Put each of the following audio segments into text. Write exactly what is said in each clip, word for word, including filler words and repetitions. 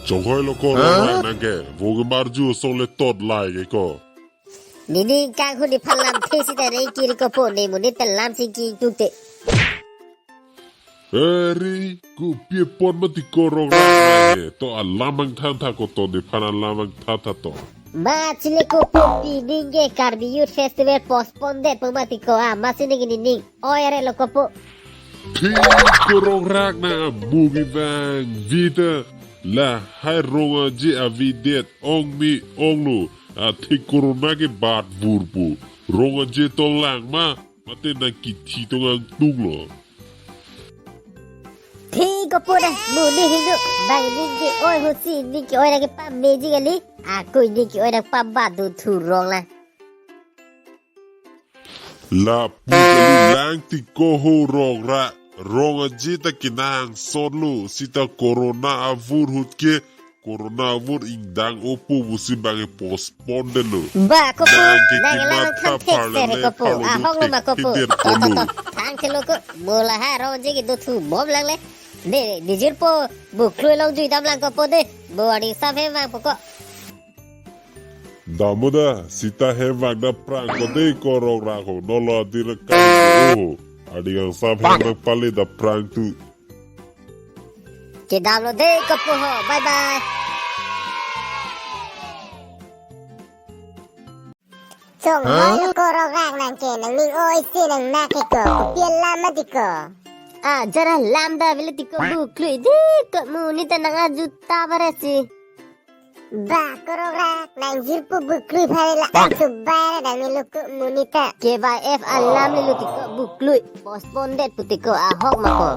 Chonghoi lo ko Rongrak nang ke. Vong marju song le tot lai ke ko. Nening kanghon nephan lamthe sita nang kiri kopo, ne monit pen lam chingki tuk te. Eri, kopi apot mati ko Rongrak nang ke. To alam angthantha ko to, nephan alam angthantha to. Ma chile kopo, nening ke Karbi Youth Festival postpone det pu mati ko, ah, ma si nening nening. Oi, are lo kopo. Thik ko Rongrak nang amu kevang vita lahai rong aje avedet ong me ong lo. Athe corona ke bat vur pu. Rong aje tong lang ma, mate nang kithi tong angtung lo. Thik kopo dah, mu ni hindu. Bang nening ke-oi ho si, nening ke-oi nang kepameji kali. Ako nening ke-oi nang pabat dothu rong la. Lapu kali lang ti ko ho Rongrak, rong aje ta kenangsot lo, sita corona avur ahut ke, corona avur ingdang opo pusi bang e postpone det lo. Ba kopo, nang ke nang kelang kematha than thek pharle ser he le kopo, pharlo ahong lo thek ma kopo. Hider to to polo. To, thang ke lo ko, mo lahai rong aje ke dothu bom lang le. De, nejirpo Buklui along jui dam lang kopo de, mo aning sam hem vangpo ko. Damo dah, sita hem vang dapprang ko de ko Rongrak ho, nolo adir kai ho. Aning angsam hem nangpale dapprang tu. Kedam lo de kopo ho, bye bye. Chonghoi lo ko Rongrak nang ke, nangning oi si nang na ke ko, kopi alam mati ko. Ah, jara lam da vele ti ko Buklui de ko, monit ta nang arju ta bare si. Ba ko Rongrak, nang jirpo Buklui pharle la arju bare nang ni lo ko monit ta. K Y F alam le lo ti ko Buklui, postpone det pu ti ko, ahok ma ko.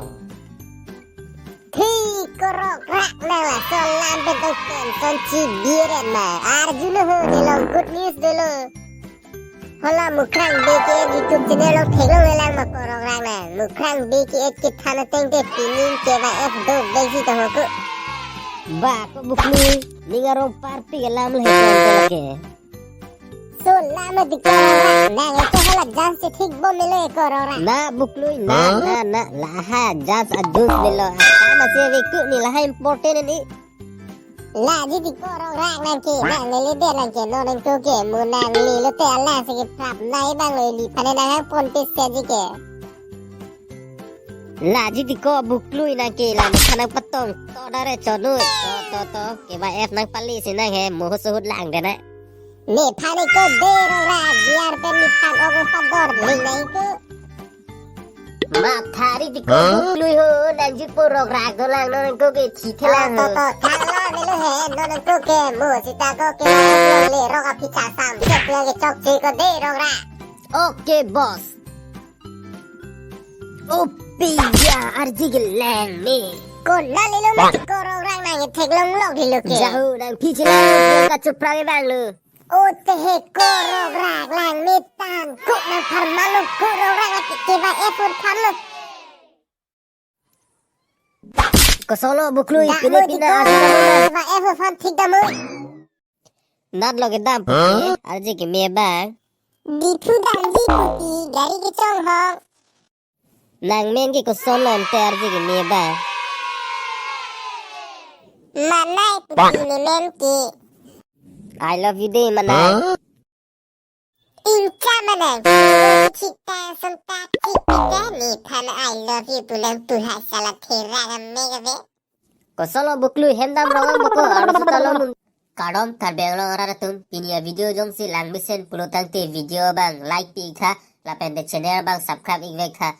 Thik ko Rongrak nang laso alam pen tong tension chibiret ma. Arju lo ho, ne long good news dolo. Hala Mukrang B K F YouTube channel along theklong le lang ma ko Rongrak nang. Mukrang B K F kethan ateng te pining K Y F do besi tong ho ko. Ba ko Buklui, ning arong parpik alam le he ko ke. So lam ti ko Rongrak, nang ke hala judge si thik bom melo ko Rongrak. Na Buklui, na, na, na, lahai judge a judge melo. Apa masih wiku ni lahai important ni. Laji ti ko Rongrak nang ke, nang lele de nang ke, non nang ko ke, mo nang lele te alang si ke prap nai bang lo ili, pane nang hang pon pis ke ji ke. Laji ti ko Buklui nang ke, lam kanang patong to dare chonu. To, to, to, K Y F nangpale si nang he, mo suhut lang de na. Nephan ko de Rongrak, biar pen nephan ong pador ling nang ko. Mathari ti ko Buklui ho, nang jirpo Rongrak dolang, non nang ko ke thi thelang ho. To, to, thang lo nelo he, non nang ko ke, mo sita ko ke, le rok api chasam, ke ke chokche ko de Rongrak. Okay, boss. O piya, arje ke lang me. Ko na lelo ma ti ko Rongrak nang theklong lok di lo ke. Jahu nang phi chelang, ka chupra ke bang lo. O te he ko Rongrak lang me tan ko nang pharman lo ko Rongrak la ke ba e pun pharlo. Koson lo Buklui, da pine mo pine ti ko arje ke ba e pun phan thik da mo. Nat lo ke dam puti, arje ke me bang. Dithu damji puti, gari kechonghong. Nang men ke koson lo ante arje ke me bang. Manai puti ne men ke. I love you de Manai. Ingcha Manai. Chita santa chita ni thana I love you pulang tu hai sala thera me ke be. Koson lo Buklui, hem dam rong boko, arloso ta lo mung. Kardom Karbi Anglong arat atum, pini a video jongsi lang mesen pulo tangte video bang like pi tha, lapen te channel bang subscribe ik vek tha.